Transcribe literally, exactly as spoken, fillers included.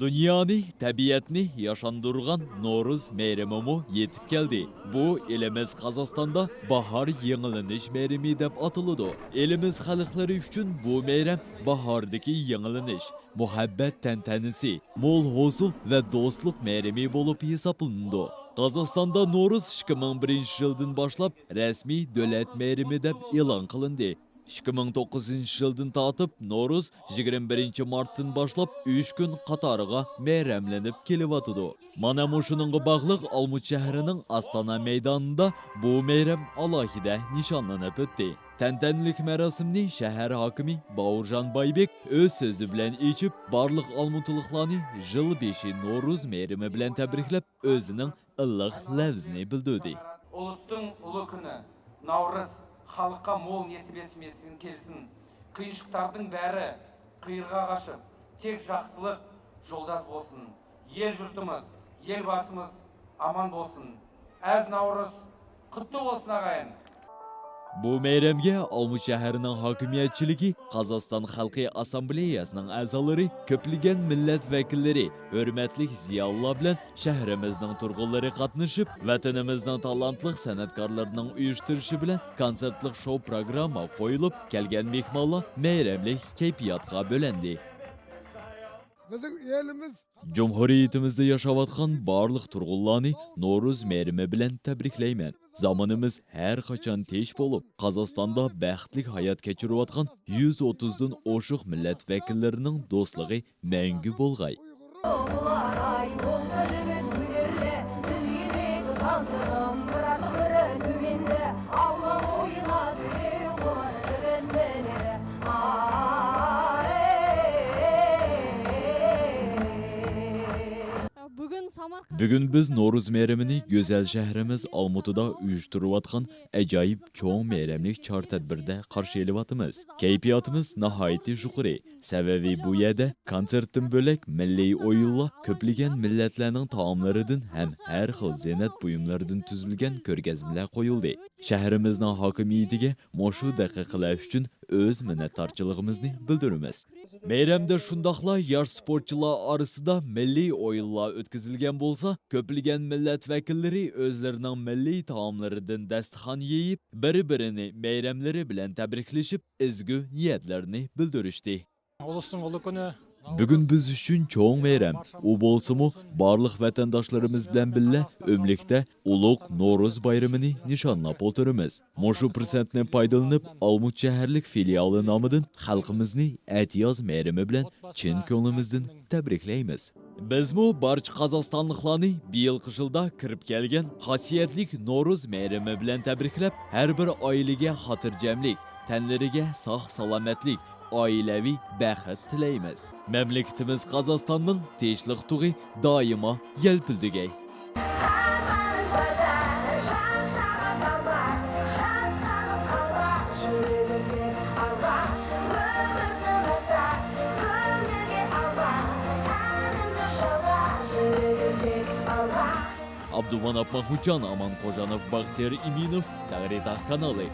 دۇنيانى، تەبىئەتنى ياشاندۇرغان نورۇز مەيرىمىمۇ يېتىپ كەلدى. بۇ ئېلىمىز قازاقىستاندا باھار يېڭىلىنىش مەيرىمى دەپ ئاتىلىدۇ. ئېلىمىز خەلقلىرى ئۈچۈن بۇ مەيرەم باھاردىكى يېڭىلىنىش، مۇھەببەت تەنتەنىسى، مول ھوسۇل ۋە دوستلۇق مەيرىمى بولۇپ ھېسابلىنىدۇ. قازاقىستاندا نورۇز ئىككى مىڭ بىرىنچى يىلدىن باشلاپ رەسمىي دۆلەت مەيرىمى دەپ ئېلان قىلىندى. ئىككى مىڭ توققۇزىنچى يىلدىن تارتىپ نورۇز يىگىرمە بىرىنچى مارتتىن باشلاپ ئۈچ كۈن قاتارىغا مەيرەملىنىپ كېلىۋاتىدۇ. مانا مۇشۇنىڭغا باغلىق ئالمۇت شەھىرىنىڭ ئاستانا مەيدانىدا بۇ مەيرەم ئالاھىدە نىشانلىنىپ ئۆتتى. تەنتەنىلىك مەراسىمنى شەھەر ھاكىمى باۋۇرجان بايبېك ئۆز سۆزى بىلەن ئېچىپ، بارلىق ئالمۇتىلىقلارنى يىل بېشى نورۇز مەيرىمى بىلەن تەبرىكلەپ، ئۆزىنىڭ ئىللىق لەۋزىنى بىلدۈردى. ئۇلۇستىڭ ئۇلۇغ كۈنى ناۋرۇز خەلققە مول نېسىپ-نېسىمەتلىك كەلسۇن. قىيىنچىلىقلاردىن بەرى قىيغا قاچىپ، تەك ياخشىلىق يولداش بولسۇن. يەر يۇرتىمىز، يەر باشىمىز ئامان بولسۇن. ئەز ناۋرۇز قۇتلۇق بولسۇن ئاغايىن. بۇ مەيرەمگە ئالمۇت شەھىرىنىڭ ھاكىمىيەتچىلىكى، قازاقىستان خەلقى ئاسسامبلېيەسىنىڭ ئەزالىرى، كۆپلىگەن مىللەت ۋەكىللىرى، ھۆرمەتلىك زىيالىيلار بىلەن شەھىرىمىزنىڭ تۇرغۇنلىرى قاتنىشىپ، ۋەتىنىمىزنىڭ تالانتلىق سەنئەتكارلىرىنىڭ ئۇيۇشتۇرۇشى بىلەن كونسېرتلىق شوۋ پروگرامما قويۇلۇپ، كەلگەن مېھمانلار مەيرەملىك كەيپىياتقا بۆلەندى. بىزنىڭ ئېلىمىز جۇمھۇرىيىتىمىزدە ياشاۋاتقان بارلىق تۇرغۇنلارنى نورۇز مەيرىمى بىلەن تەبرىكلەيمەن. زامىنىمىز ھەر قاچان تىنچ بولۇپ، قازاقىستاندا بەختلىك ھايات كەچۈرۈۋاتقان يۈز ئوتتۇزدىن ئوشۇق مىللەت ۋەكىللىرىنىڭ دوستلۇقى مەڭگۈ بولغاي. بۈگۈن بىز نورۇز مەيرىمىنى گۈزەل شەھىرىمىز ئالمۇتىدا ئۇيۇشتۇرۇۋاتقان ئاجايىپ چوڭ مەيرەملىك چارە تەدبىردە قارشى ئېلىۋاتىمىز. كەيپىياتىمىز ناھايىتى يۇقىرى. سەۋەبى بۇ يەردە كونسېرتتىن بۆلەك مىللىي ئويۇنلار، كۆپلىگەن مىللەتلەرنىڭ تائاملىرىدىن ھەم ھەر خىل زىننەت بۇيۇملىرىدىن تۈزۈلگەن كۆرگەزمىلەر قويۇلدى. شەھىرىمىزنىڭ ھاكىمىيىتىگە مۇشۇ دەقىقىلەر ئۈچۈن ئۆز مىننەتدارچىلىقىمىزنى بىلدۈرىمىز. مەيرەمدە شۇنداقلا ياش سپورتچىلار ئارىسىدا مىللىي ئويۇنلار ئۆتكۈزۈلگەن بولسا، كۆپلىگەن مىللەت ۋەكىللىرى ئۆزلىرىنىڭ مىللىي تائاملىرىدىن داستىخان يېيىپ، بىر-بىرىنى مەيرەملىرى بىلەن تەبرىكلىشىپ، ئىزگۈ نىيەتلىرىنى بىلدۈرۈشتى. بۈگۈن بىز ئۈچۈن چوڭ مەيرەم. ئۇ بولسىمۇ، بارلىق ۋەتەنداشلىرىمىز بىلەن بىللە ئۆملۈكتە ئۇلۇغ نورۇز بايرىمىنى نىشانلاپ ئولتۇرىمىز. مۇشۇ پۇرسەتنى پايدىلىنىپ، ئالمۇت شەھەرلىك فىلىيالى نامىدىن خەلقىمىزنى ئەتىياز مەيرىمى بىلەن چىن كۆڭلىمىزدىن تەبرىكلەيمىز. بىزمۇ بارچە قازاقىستانلىقلارنى بىيىلقى يىلدا كىرىپ كەلگەن خاسىيەتلىك نورۇز مەيرىمى بىلەن تەبرىكلەپ، ھەر بىر ئائىلىگە خاتىرجەملىك، تەنلىرىگە ساق-سالامەتلىك، ئائىلىۋى بەخت تىلەيمىز. مەملىكىتىمىز قازاقىستاننىڭ تىنچلىق تۇغى دائىما يەلپۈلدىگەي. ئابدۇماناپ ماخمۇتجان، ئامان قوجانوف، باختىيار ئىمىنوف، تەڭرىتاغ كانالى.